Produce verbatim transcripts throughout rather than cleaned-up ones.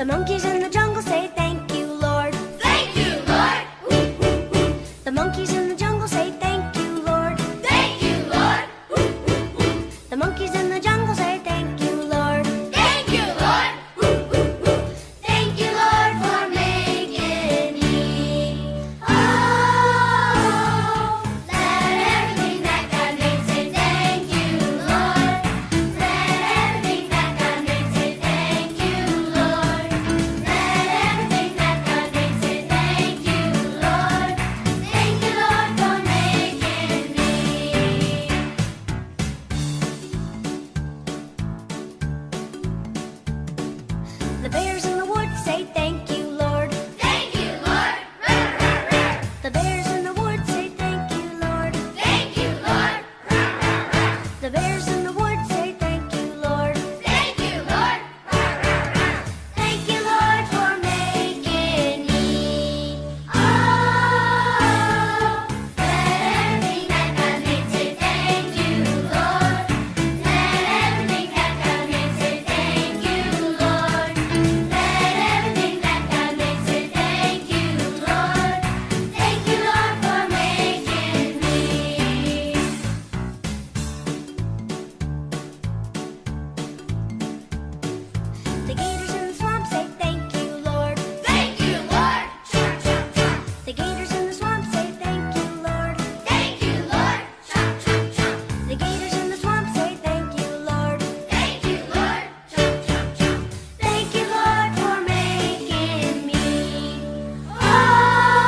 The monkeys in the jungle say, "Thank you, Lord." Thank you, Lord. The monkeys in the jungle say, "Thank you, Lord." Thank you, Lord. The monkeys in the jungle say, "Thank you, Lord." Thank you, Lord. Thank you, Lord, for making me. Oh, let everything that God made say, "Thank you, Lord." Let everything that God made say, "Thank you, Lord." Let everything that God made say, "Thank you, Lord." Thank you, Lord, for making me. The bears in the wood say, "Thank you, Lord." Thank you, Lord. Rar, rar, rar. The bears in the wood say, "Thank you, Lord." Thank you, Lord. Rar, rar, rar. The bears in the wood say, "Thank you, Lord." Thank you, Lord. Rar, rar, rar. Thank you, Lord, for making me. Oh, let everything that God made say, "Thank you, Lord." Let everything that God made say, "Thank you, Lord." Let everything that God made say, "Thank you, Lord." Thank you, Lord, for making me. The gators in the swamp say, "Thank you, Lord." Thank you, Lord. Chomp, chomp, chomp. The gators in the swamp say, "Thank you, Lord." Thank you, Lord. Chomp, chomp, chomp. The gators in the swamp say, "Thank you, Lord." Thank you, Lord. Chomp, chomp, chomp. Thank you, Lord, for making me. Oh,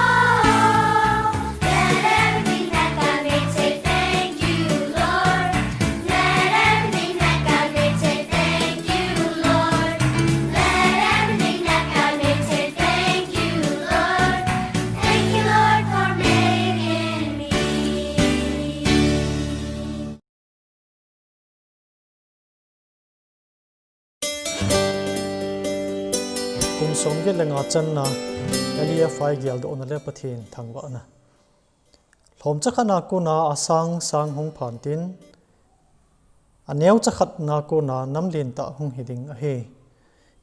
let everything that God made say, "Thank you, Lord." Let everything that God made say, "Thank you, Lord." Let everything that God made say, "Thank you, Lord." Thank you, Lord, for making me. Kum somget le nga channa, L E F I geldohna le Pathen thangvahna. Lhomcha khatna kona asang sang hung phan tin, aneocha khatna kona namlen tah hung hi ding ahi.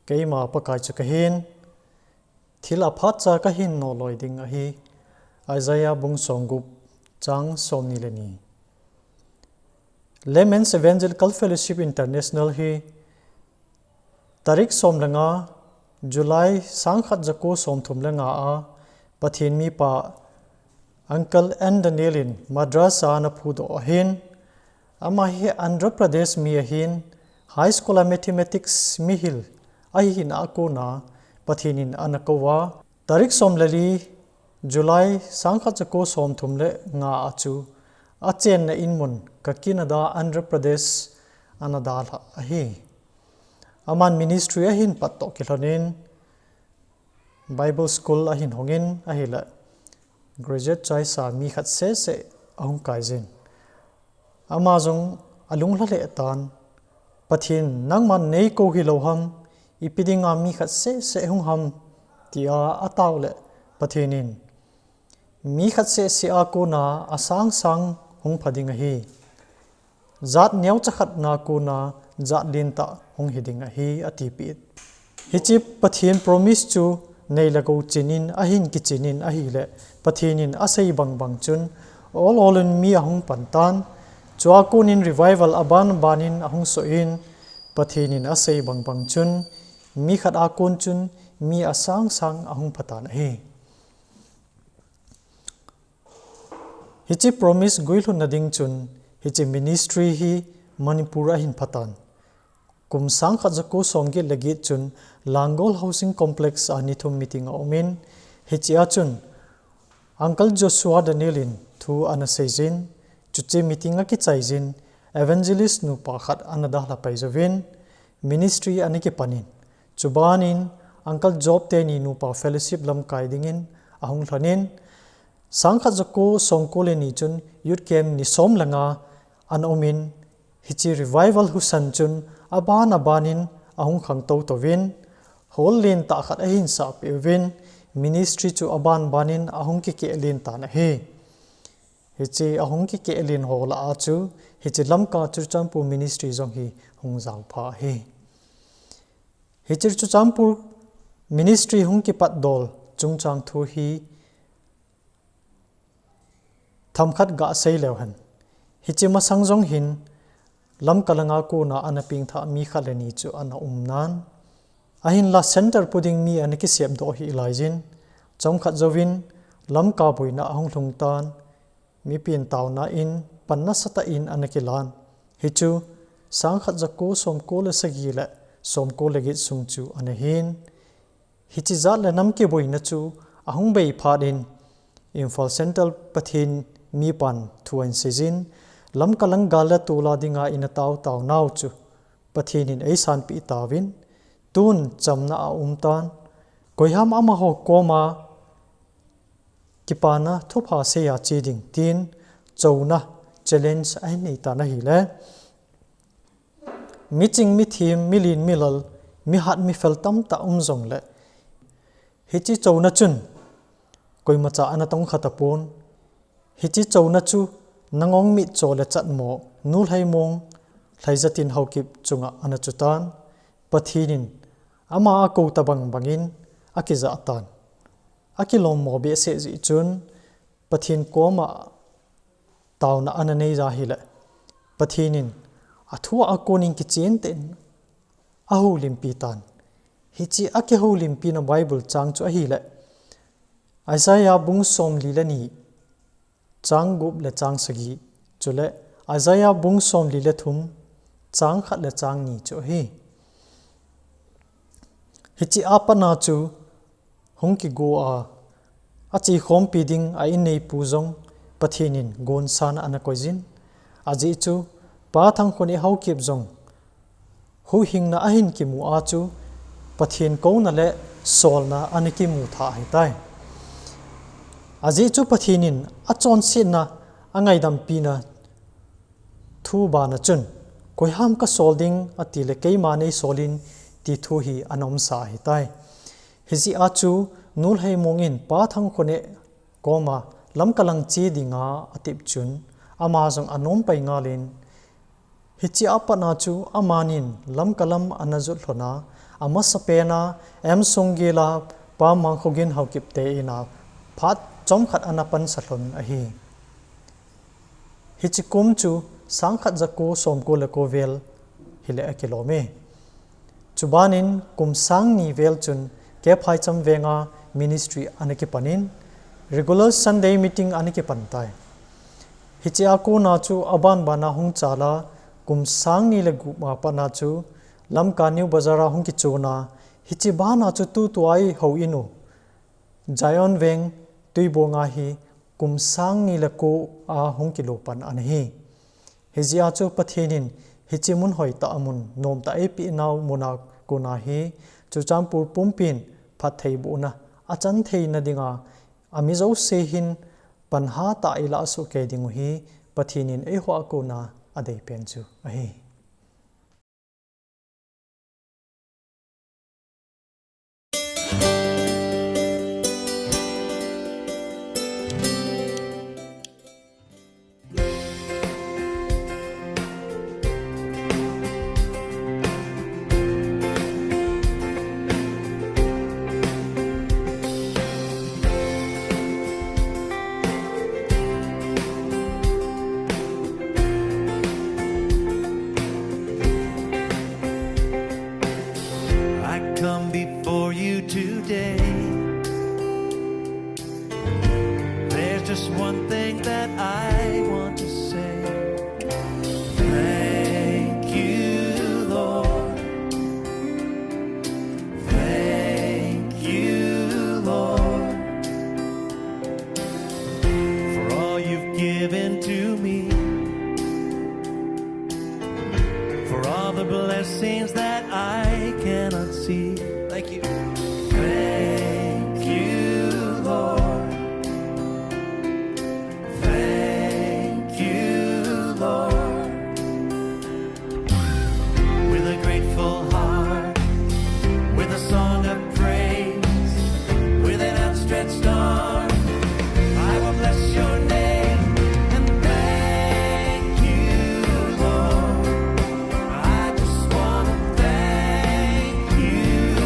Keima Pakai chu kahin, thil aphatcha kahin nohloi ding ahi. Isaiah bung somgup, chang somni le ni. Laments Evangelical Fellowship International hi tarik som le nga, July, sangkhat jako somthum le nga a Pathen mipa Uncle N Daniel in Madras a ana phudoh ahin, ama hi Andhra Pradesh mi ahin, high school a mathematics mihil ahina a kona Pathen in ana kou a, tarik som le li, July, sangkhat jako somthum le nga a chu achenna inmun Kakinada, Andhra Pradesh ana dalha ahi. Aman ministry ahin pat toh kilhonin Bible school ahin hongin ahile graduate choice a mi khat sese ahung kaijin. Ama jong alunglha lheh tan, "Pathen, nangman neikou hilou ham, ipi dinga mi khat sese hung ham?" tia atao le Pathen in, "Mi khat sese a kona asang sang hung pha ding ahi. Jat neocha khatna kona jat lentah hung hi ding ahi," atipeh. Hiche Pathen promise chu nei le gou chinin ahin kichinin ahile, Pathen in asei bangbang chun ol ol in mi ahung pan tan. Chua konin revival aban banin ahung soh in, Pathen in asei bangbang chun mi khat a kon chun mi asang sang ahung pha tan ahi. Hiche promise guilhunna ding chun, hiche ministry hi Manipur ahin pha tan. Kum sangkhat jako somget le get chun Langol Housing Complex a nithum meeting aumin, hichea chun Uncle Joshua Daniel in thu ana seijin, chuche meeting akichaijin, evangelist nupa khat ana dalha pai jouvin, ministry ana kipanin, chubanin Uncle Job teni nupa fellowship lamkai dingin ahung lhonin, sangkhat jako somko le ni chun youth camp ni som le nga ana umin, hiche revival husa chun aban abanin ahung khangtou touvin, hall lentah khat ahin sahpeh uvin, ministry chu aban banin ahung kikeh len tan ahi. Hiche ahung kikeh len ho lah a chu, hiche Lamka Churachandpur ministry jong hi hung jaopha ahi. Hiche Churachandpur Ministry hung kipatdoh chungchang thu hi themkhat gasei leu hen. Hiche masang jong hin Lamka langa kona ana pengthah mi khat le ni chu ana um nan, ahinla center pu ding mi ana kisepdoh hih laiyin, chomkhat jouvin Lamka boina ahung lhung tan, mipi in taona in pan nasatah in ana kilan. Hichu sangkhat jako somko le sagi le somko le get sung chu ana hin. Hiche jat le nam kiboina chu ahung bei phat in Imphal Central Pathen mipan thu ahin seiyin, Lamka lang gal le tol a dinga ina taotao nau chu Pathen in eisanpeh tauvin, tun chamna aum tan, koiham amaho koma kipana thupha seiya che ding tin chouna challenge ahin nei tan ahile, miching mithem, milen milal, mihat mifel tamtah um jongle, hiche chouna chun koimacha ana tongkha tapon. Hiche chouna chu Nangong Mitcho le Chatmo, Nu Lhaimong, Lhaijatin Haokip chunga ana chutan, Pathen in ama akou tabang bangin akijah tan. Akilommo behseh jeh chun Pathen koma taona ana nei ja hile, Pathen in athua akonin kichen tah in ahoulimpi tan. Hiche akihoulimpina Bible chang chu ahile, Isaiah bung somli le ni, chang gup le chang sagi, chule Isaiah bung somli le thum, chang khat le chang ni chu ahi. Hiche a patna chu hung kigo a, achekhompi ding a inneipu jong Pathen in gonsana ana koiyin. Ajeh chu Pa Thangkhonei Haokip jong huhhingna ahin kimu a chu Pathen kouna le solna ana kimu tha ahitai. Ajeh chu Pathen in achonsetna, angaidampina thu bana chun, koiham kasol ding atile keima neisolin ti thu hi ana umsa ahitai. Hijeh a chu Nu Lhaimong in Pa Thangkhonei koma Lamka lang che dinga atep chun, ama jong anom pai ngalin, hiche a patna chu amanin Lamka lam ana jot lhona, amasapen a M Songgel a Pa Mangkhogin Haokip te ina phat chomkhat ana pansa lhon ahi. Hiche kum chu sangkhat jako somko le ko vel hile akilom e. Chubanin kum sang ni vel chun K. Phaicham venga ministry ana kipanin, regular Sunday meeting ana kipan tai. Hiche a kona chu abanbana hung chal a, kum sang ni le gup a patna chu Lamka New Bazar a hung kichon a, hiche bana chu tutua eihou in u Zion veng Tuibong a hi kum sang ni le ko a hung kilopan ana hi. Hijeh a chu Pathen in hiche mun hoitah a mun nomtah eipeh nau muna kona hi Churachandpur pumpin phattheibohna achan theina dinga ami jouse hin pan hatah a ilah soh kei ding u hi Pathen in eiho a kona adeipen chu ahi. I come before you today. There's just one thing that I want to say. Thank you, Lord. Thank you, Lord, for all you've given to me, for all the blessings that I cannot see. Thank you. Thank you, Lord. Thank you, Lord. With a grateful heart, with a song of praise, with an outstretched arm, I will bless your name and thank you, Lord. I just wanna thank you,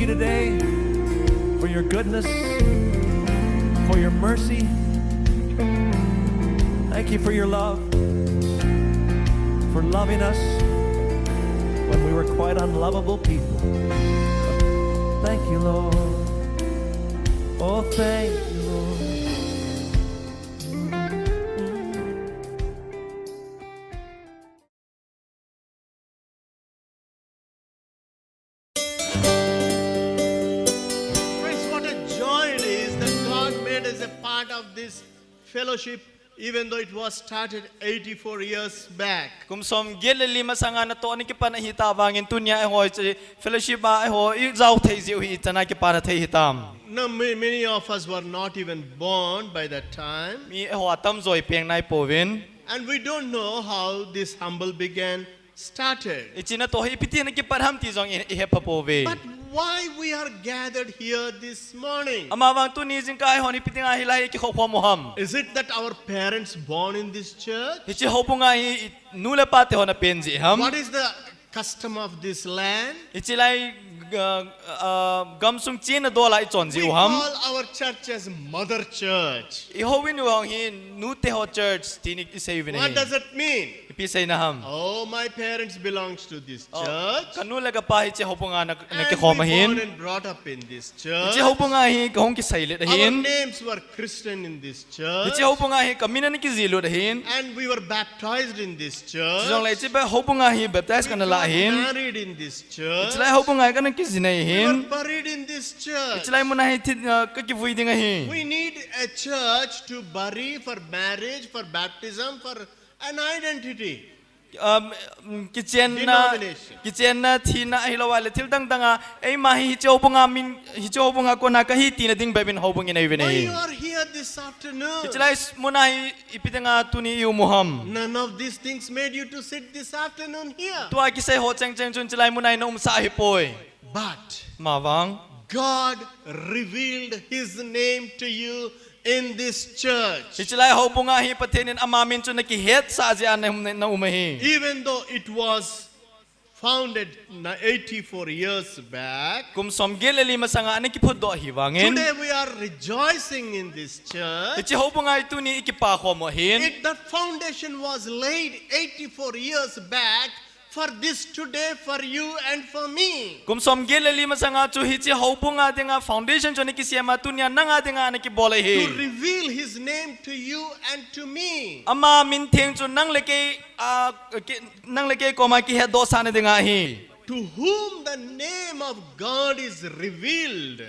today for your goodness, for your mercy. Thank you for your love, for loving us when we were quite unlovable people. Thank you, Lord. Oh, thank you, Lord. Friends, what a joy it is that God made us a part of this fellowship, even though it was started eighty-four years back. Kum somget le li masanga natoh ana kipan ahitah vangin tunia eiho hiche fellowship a eiho ijao thei jiu hi ichana kipana thei hitam. Now, ma-, many of us were not even born by that time. Mi eiho atamjo ipeng naipouvin. And we don't know how this humble began started. Hiche natoh hi ipi tin ana kipat ham ti jong i, ihepha pouve. But why we are gathered here this morning? Amavang tuni jingkah a eihon ipi dinga hilai a ikikhop khom u ham? Is it that our parents born in this church? Hiche houbunga hi i, nu le pa te hon apen ji ham? What is the custom of this land? Hiche lai, uh, uh, gamsung chena dol a ichon ji u ham? We call our church as mother church. Ihouvin u hi nu te ho church tin i, iseiuvin ahi. What does it mean? Ipi seina ham? Oh, my parents belongs to this church. Oh, kanu le kapa hiche houbunga ana, ana kikhom ahin. And we born and brought up in this church. Hiche houbunga hi kahung kiseilet ahin. Our names were Christian in this church. Hiche houbunga hi kamin ana kijilut ahin. And we were baptized in this church. Chujongle hiche houbunga hi baptize kana la ahin. We got married in this church. Hiche lai houbunga hi kana kijinei ahin. We were buried in this church. Hiche lai muna hi thi, uh, kakivui ding ahi. We need a church to bury for marriage, for baptism, for an identity. Um, um, kichenna, denomination. Kichenna, thina, ahilouleh thil dang dang a, eima hi, hiche houbunga min, hiche houbunga kona kahi tina ding bepin houbung inei uvin ahi. Why you are here this afternoon? Hiche lai s-, muna hi ipi dinga tuni i um u ham? None of these things made you to sit this afternoon here. Tua kisei ho cheng cheng chun hiche lai muna hi na umsah ahipoi. But amavang God revealed his name to you in this church. Hiche lai houbunga hi Pathen in ama min chu ana kihetsah jeh a na um, na um ahi. Even though it was founded na eighty-four years back, kum somget le li masanga ana kiphutdoh ahi vangin, today we are rejoicing in this church. Hiche houbunga hi tuni i kipa khom u ahin. It, that foundation was laid eighty-four years back for this today, for you and for me. Kum somget le li masanga chu hiche houbunga dinga foundation chu ana kisem a, tunia nanga dinga ana kibol ahi. To reveal his name to you and to me. Ama min theng chu nang le kei, a, ke-, nang le kei koma kihetdohsahna dinga ahi. To whom the name of God is revealed.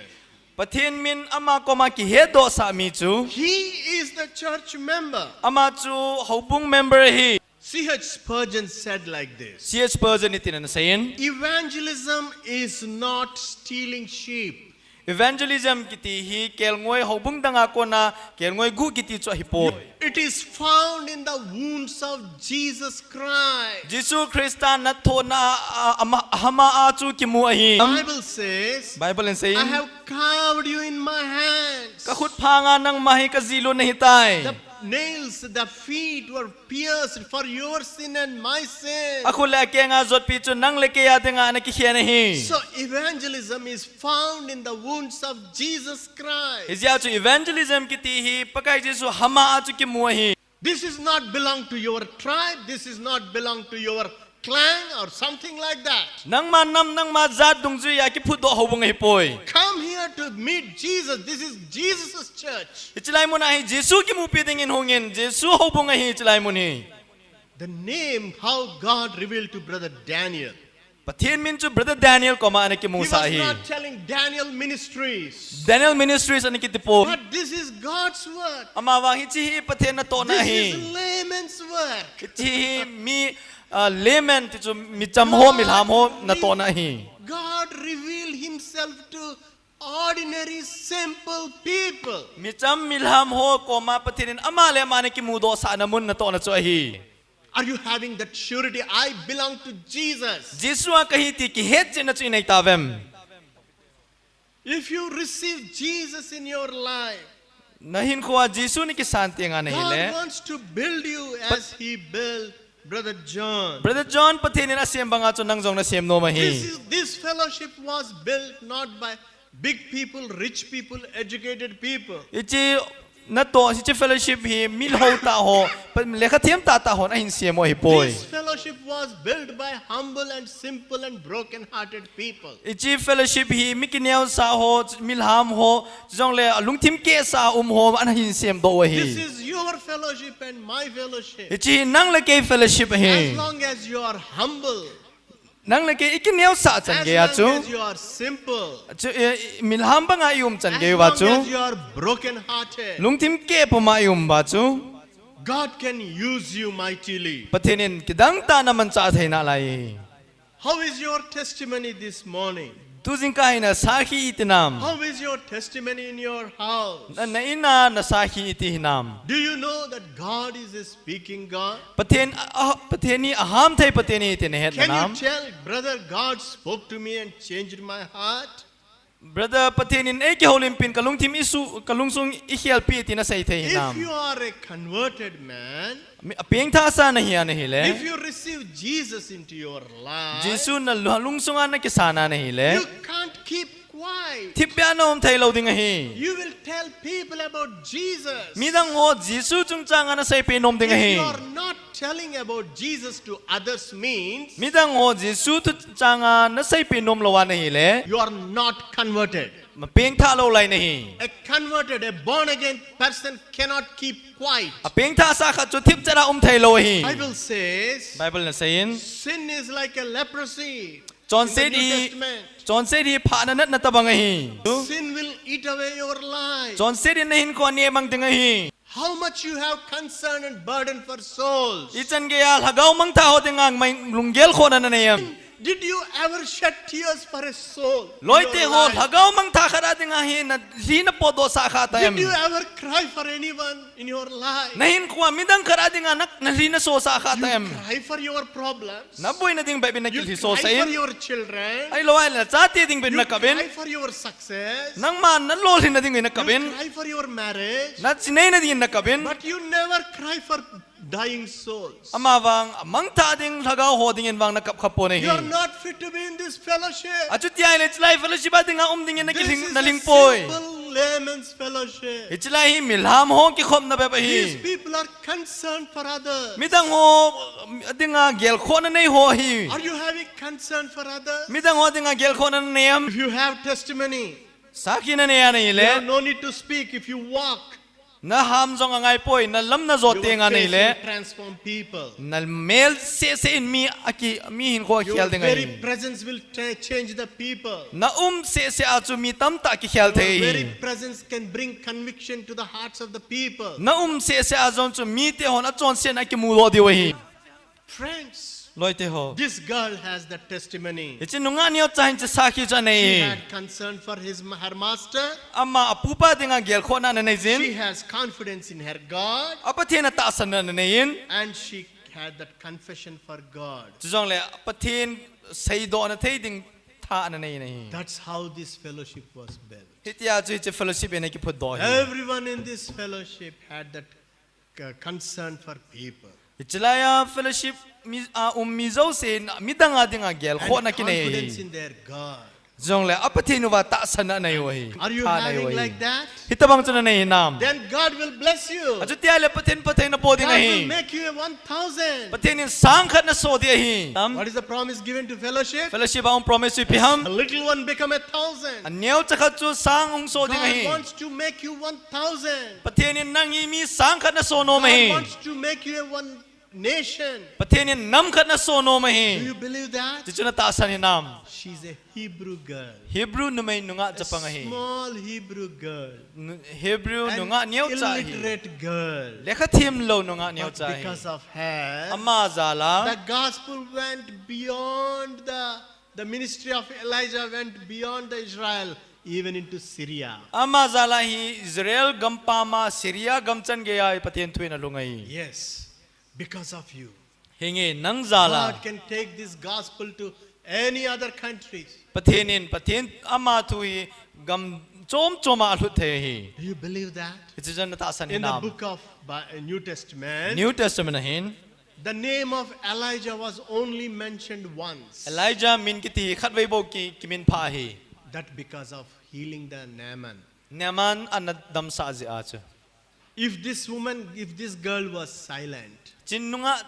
Pathen min ama koma kihetdohsah mi chu. He is the church member. Ama chu houbung member ahi. C H Spurgeon said like this. C H Spurgeon hitin ana seiyin. Evangelism is not stealing sheep. Evangelism kiti hi kelngoi houbung danga kona kelngoi guh kiti chu ahipoi. It is found in the wounds of Jesus Christ. Jesu Christa nathohna a, a, ama, ahama a chu kimu ahi. Bible says, Bible in seiyin, I have carved you in my hands. Ka khut phanga nangma hi kajilut nahitai. The nails, the feet were pierced for your sin and my sin. Akhut le akenga jotpi chu nang le kei a dinga ana kikhen ahi. So evangelism is found in the wounds of Jesus Christ. Hijeh a chu evangelism kiti hi Pakai Jesu hama a chu kimu ahi. This is not belong to your tribe. This is not belong to your clan or something like that. Nangma nam, nangma jat dungjuia kiphutdoh houbung ahipoi. Come here to meet Jesus. This is Jesus' church. Hiche lai muna hi Jesu kimupi dingin hungin, Jesu houbung ahi hiche lai mun hi. The name how God revealed to Brother Daniel. Pathen min chu Brother Daniel koma ana kimusah ahi. He was not telling Daniel Ministries. Daniel Ministries ana kiti poi. But this is God's word. Amavang hiche hi Pathen natohna ahi. This is layman's work. Hiche hi mi, ah, layman ti chu micham ho, milham ho natohna ahi. God revealed himself to ordinary, simple people. Micham milham ho koma Pathen in ama le ama ana kimudohsahna mun natohna chu ahi. Are you having that surety? I belong to Jesus. Jesu a kahi ti kihetchetna chu inei tauvem? If you receive Jesus in your life, nahinkhoa Jesu nakisan tenga nahile, God wants to build you as he built Brother John, Brother John, Pathen in asem banga chu nang jong nasem nom ahi. This is, this fellowship was built not by big people, rich people, educated people. Hiche natoh, hiche fellowship hi mi lhou tah ho, pa-, lekha them tah tah hon ahin sem u ahipoi. This fellowship was built by humble and simple and broken-hearted people. Hiche fellowship hi mi kineosah ho, mi lham ho, chujongle lungthim kehsah a um ho, ana hin semdoh u ahi. This is your fellowship and my fellowship. Hiche hi nang le kei fellowship ahi. As long as you are humble, nang le kei i kineosah chan geiya chu, as long as you are simple, chu, eh, mi lham banga i um chan geiya chu, as long as you are broken-hearted, lungthim keh puma i um uva chu, God can use you mightily. Pathen in kidang tah in amanchah thei nalai. How is your testimony this morning? Tu jingkah hi nasakhi iti nam? How is your testimony in your house? Na, na in a nasakhi iti hinam? Do you know that God is a speaking God? Pathen, a, a, Pathen hi aham thei Pathen ahi ti nahet nam? Can you tell, "Brother, God spoke to me and changed my heart"? Brother, Pathen in eikihoulimpi in kalungthim isu, kalungsung ikhelpi e ti nasei thei hinam? If you are a converted man, mi, apengthah sa nahi a nahile, if you receive Jesus into your life, Jesu nalu-, lungsunga nakisan a nahile, you can't keep quiet. Thipbeh a naum thei lou ding ahi. You will tell people about Jesus. Midang ho Jesu chungchanga naseipeh nom ding ahi. If you are not telling about Jesus to others means, midang ho Jesu chungchanga naseipeh nom lou a nahile, you are not converted. Mapengthah lou lai nahi. A converted, a born again person cannot keep quiet. Apengthah sa khat chu thipchet a um thei lou ahi. Bible says, Bible in asei in, sin is like a leprosy. Chonset hi, in the New Testament, chonset hi phahna natna tobang ahi. Sin will eat away your life. Chonset in nahinkho anemang ding ahi. How much you have concern and burden for souls? Ichan geiya lhagao mangthah ho dinga mai lunggel khohna nanei em? Did you ever shed tears for a soul in your life? Loite ho, lhagao mangthah khat a dinga hi nalhi napotdoh sah kha ta em? Did you ever cry for anyone in your life? Nahinkhoa midang khat a dinga na, nalhi naso sah kha ta em? You cry for your problems. Naboina ding bep in nakilhi so sah in. You cry for your children. Ahilou ahile nachate ding bep in nakap in. You cry for your success. Nangma nalolhinna ding in nakap in. You cry for your marriage. Nachineina ding in nakap in. But you never cry for dying souls. Amavang, amangthah ding lhagao ho dingin vang nakap khapon ahi. You are not fit to be in this fellowship. Achuti ahile chulai fellowship a dinga um dingin nakilhing, nalhing poi. This is a simple layman's fellowship. Hiche lai hi milham ho kikhopna bep ahi. These people are concerned for others. Midang ho dinga gelkhohna nei ho ahi. Are you having concern for others? Midang ho dinga gelkhohna nanei em? If you have testimony, sakhi nanei a nahile, you have no need to speak. If you walk, naham jong angai poi, nalam najot teng a nahile, you will face and transform people. Namel seh seh in mi aki, mi hinkho akhel ding ahi. Your very presence will tra-, change the people. Naum seh seh a chu mi tamtah kikhel thei ahi. Your very presence can bring conviction to the hearts of the people. Naum seh seh a jong chu mite hon achonsetna akimudoh diu ahi. Friends, loite ho, this girl has the testimony. Hiche nungah neocha hin hiche sakhi chu anei. She had concern for his, her master. Ama apupa dinga gelkhohna ananei jin. She has confidence in her God. A Pathen a tahsanna ananei in. And she had that confession for God. Chujongle Pathen seidohna thei ding tha ananei in ahi. That's how this fellowship was built. Hitia chu hiche fellowship hi ana kiphutdoh ahi. Everyone in this fellowship had that uh, concern for people. Hiche laiya fellowship mi, a um mi jousen midang a dinga gelkhohna kinei ahi. And confidence in their God. Chujongle a Pathen uva tahsanna anei u ahi. Are you having like that? Hitobang chu nanei hinam? Then God will bless you. Achuti ahile Pathen phatthei napo ding ahi. God will make you a one thousand. Pathen in sang khat naso ding ahi. What is the promise given to fellowship? Fellowship a hung promise chu ipi ham? A little one become a thousand. Aneocha khat chu sang hung so ding ahi. God wants to make you one thousand. Pathen in nang hi mi sang khat naso nom ahi. God wants to make you a one nation. Pathen in nam khat naso nom ahi. Do you believe that? Chuchu natahsan hinam? She's a Hebrew girl. Hebrew numei nungah chapang ahi. A small Hebrew girl. Nu-, Hebrew nungah neocha ahi. An illiterate girl. Lekha themlou nungah neocha ahi. But because of her, ama jal a, the gospel went beyond the The ministry of Elijah went beyond the Israel, even into Syria. Ama jal a hi Israel gampam a Syria gam chan geiya hi Pathen thu in alhung ahi. Yes, because of you. Hinge nang jal a. God can take this gospel to any other countries. Pathen in, Pathen ama thu hi gam chom chom a alhut thei ahi. Do you believe that? Hichu chu natahsan hinam? In the book of Bi-, New Testament, New Testament a hin, The name of Elijah was only mentioned once. Elijah min kiti hi khatvei bou ki, kiminphah ahi. That because of healing the Naaman. Naaman ana damsah jeh a chu. If this woman, if this girl was silent, Chin nungah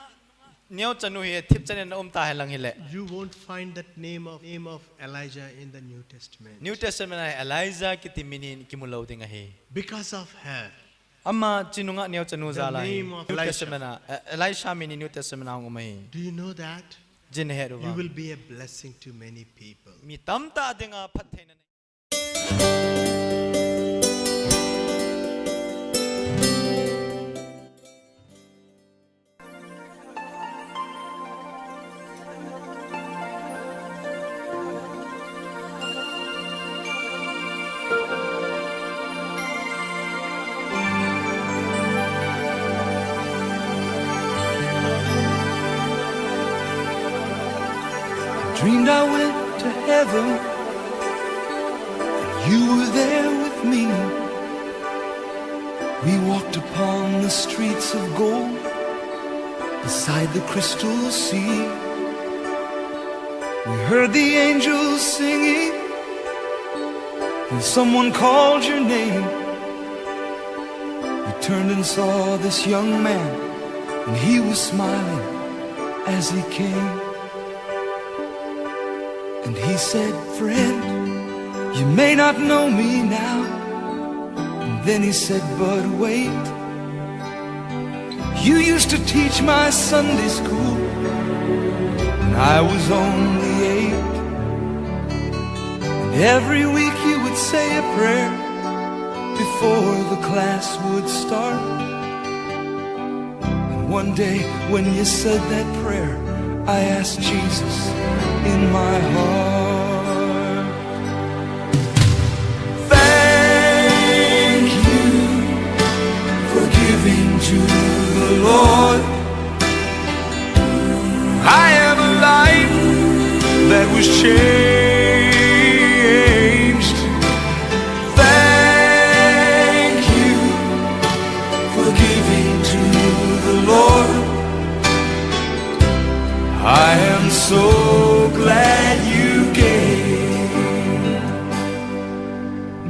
neocha nu hi thipchan in aum tahen lang hile, you won't find that name of, name of Elijah in the New Testament. New Testament a Elijah kiti min hi kimu lou ding ahi. Because of her, Ama chin nungah neocha nu jal a hi, name of New Elisha. Testament a, eh, Elisha min hi New Testament a hung um ahi. Do you know that? Chin nahet uvam? You will be a blessing to many people. Mi tamtah dinga phattheina nei. Dreamed I went to heaven, and you were there with me. We walked upon the streets of gold, beside the crystal sea. We heard the angels singing, and someone called your name. We turned and saw this young man, and he was smiling as he came. And he said, "Friend, you may not know me now." And then he said, "But wait, you used to teach my Sunday school when I was only eight. And every week you would say a prayer before the class would start. And one day when you said that prayer, I asked Jesus in my heart." Thank you for giving to the Lord. I have a life that was changed. Thank you for giving to the Lord. I am so glad you gave.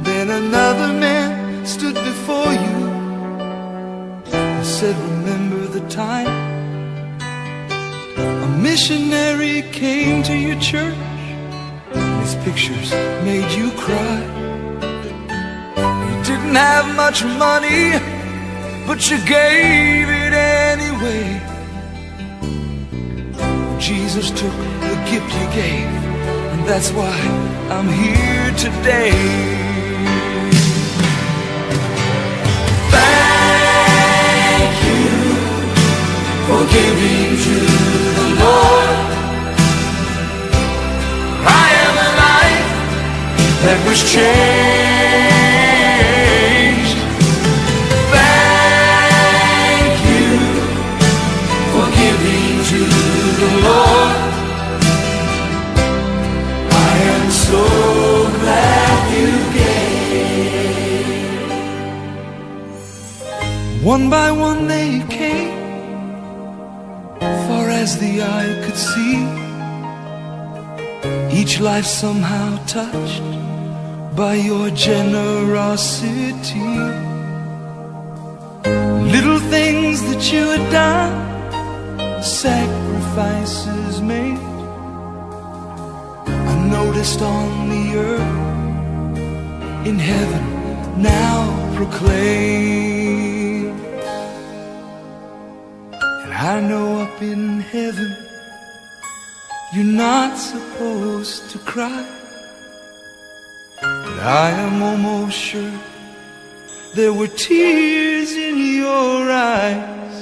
Then another man stood before you and said, "Remember the time a missionary came to your church? His pictures made you cry. You didn't have much money, but you gave it anyway." Jesus took the gift you gave, and that's why I'm here today. Thank you for giving to the Lord. I have a life that was changed. Thank you for giving to the Lord. I am so glad you gave. One by one they came, far as the eye could see. Each life somehow touched by your generosity. Little things that you had done, sacrifices made, unnoticed on the earth, in heaven now proclaimed. And I know up in heaven you're not supposed to cry, but I am almost sure there were tears in your eyes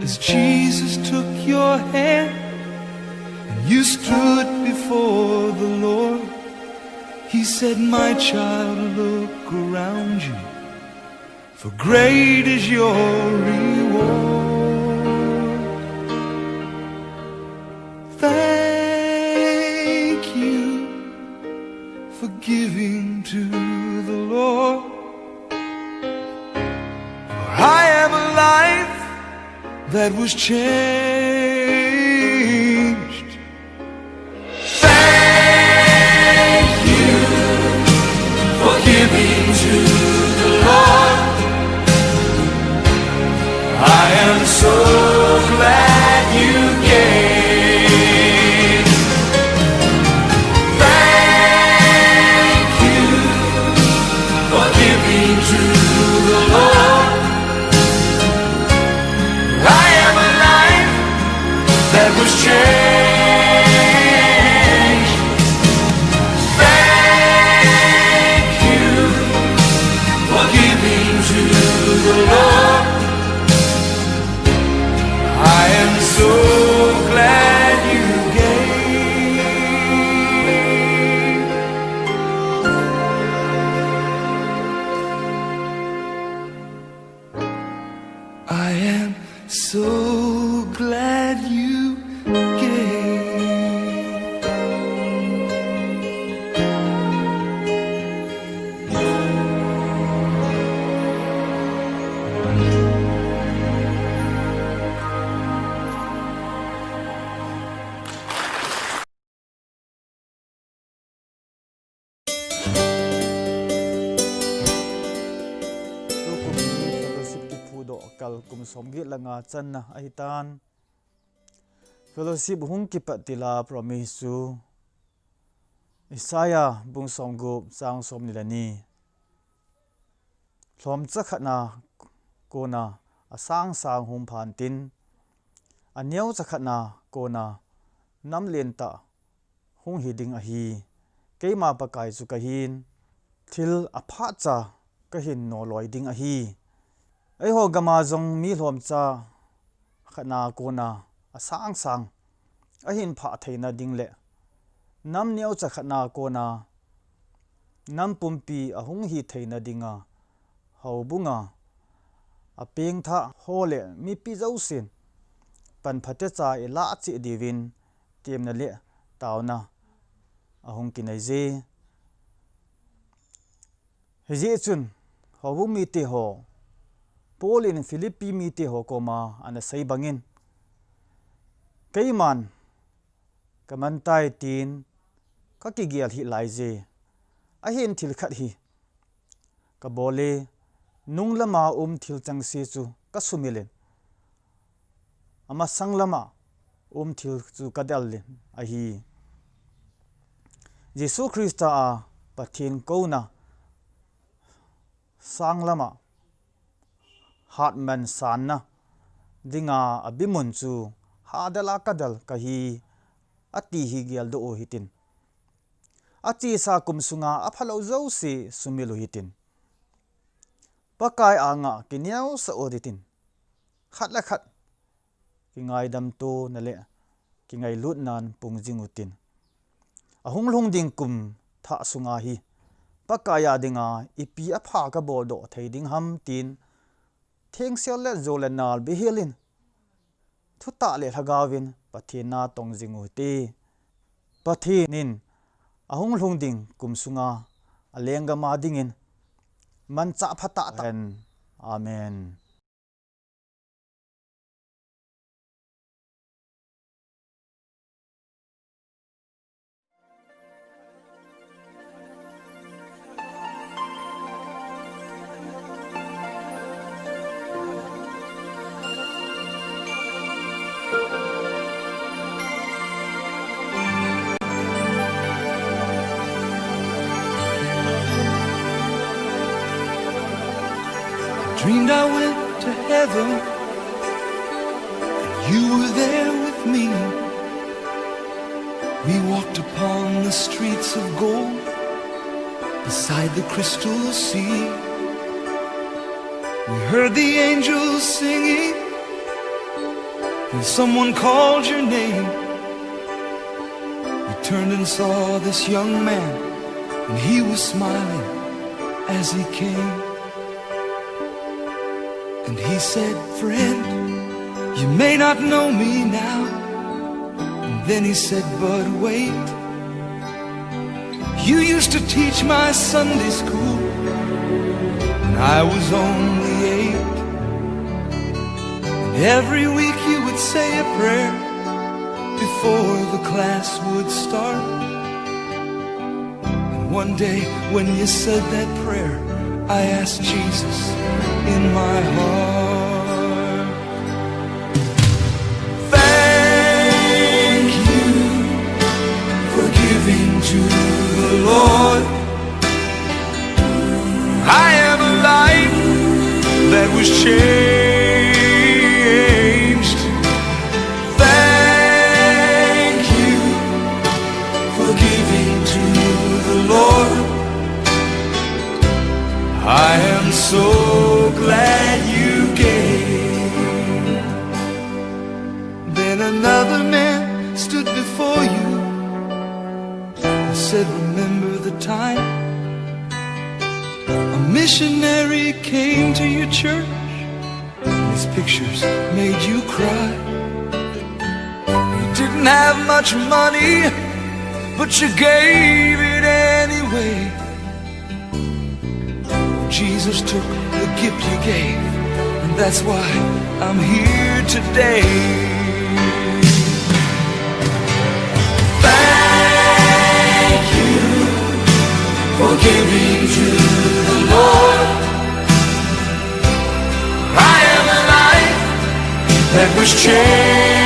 as Jesus took your hand and you stood before the Lord. He said, "My child, look around you, for great is your reward." Thank you for giving to the Lord. For I have a life that was changed. So glad you came. Tukum hi fellowship kiphudoh kal kum somget le nga channa ahitan. Fellowship hung kipat tila promise chu Isaiah bung somgup chang somni le ni. Lhomcha khatna kona asang sang hung phan tin, aneocha khatna kona namlen tah hung hi ding ahi. Keima Pakai chu kahin, thil aphacha kahin noloi ding ahi. Eiho gama jong mi lhomcha khatna kona asang sang ahin phah theina ding le nam neocha khatna kona nam pumpi ahung hi theina dinga houbunga apengthah ho le mipi jousen panphatecha ilah cheh diuvin temna le taona ahung kinei je. Hijeh chun houbung mite ho, Paul in Philippi mite ho koma ana sei bangin, keiman kamantai tin kakigel hih laije. Ahin thil khat hi kabol e, nunglama um thil chengse chu kasumil in, amasang lama um thil chu kadel in ahi. Jesu Christa a Pathen kouna sang lama hatman sanna dinga abimun chu hadel a kadel kahi, ati hi geldoh u hitin. Achesa kum sunga aphalou jouse sumil u hitin. Pakai anga kineosah u hitin. Khat le khat kingaidam tona le kingailutnan pung jing utin. Ahung lhung ding kum thah sunga hi Pakai a dinga ipi apha kaboldoh thei ding ham tin, thengsel le jo le nal bihel in, thutah le lhagaovin Pathen na tong jing u hite. Pathen in ahung lhung ding kum sunga alenggam a dingin manchah phatah tahen. Amen. Dreamed I went to heaven, and you were there with me. We walked upon the streets of gold, beside the crystal sea. We heard the angels singing, and someone called your name. We turned and saw this young man, and he was smiling as he came. And he said, "Friend, you may not know me now." And then he said, "But wait, you used to teach my Sunday school when I was only eight. And every week you would say a prayer before the class would start. And one day when you said that prayer, I asked Jesus in my heart." Thank you for giving to the Lord. I have a life that was changed. Thank you for giving to the Lord. I am so glad you gave. Then another man stood before you and said, "Remember the time a missionary came to your church and These pictures made you cry. You didn't have much money, but you gave it anyway. Jesus took the gift you gave, and that's why I'm here today. Thank you for giving to the Lord. I have a life that was changed.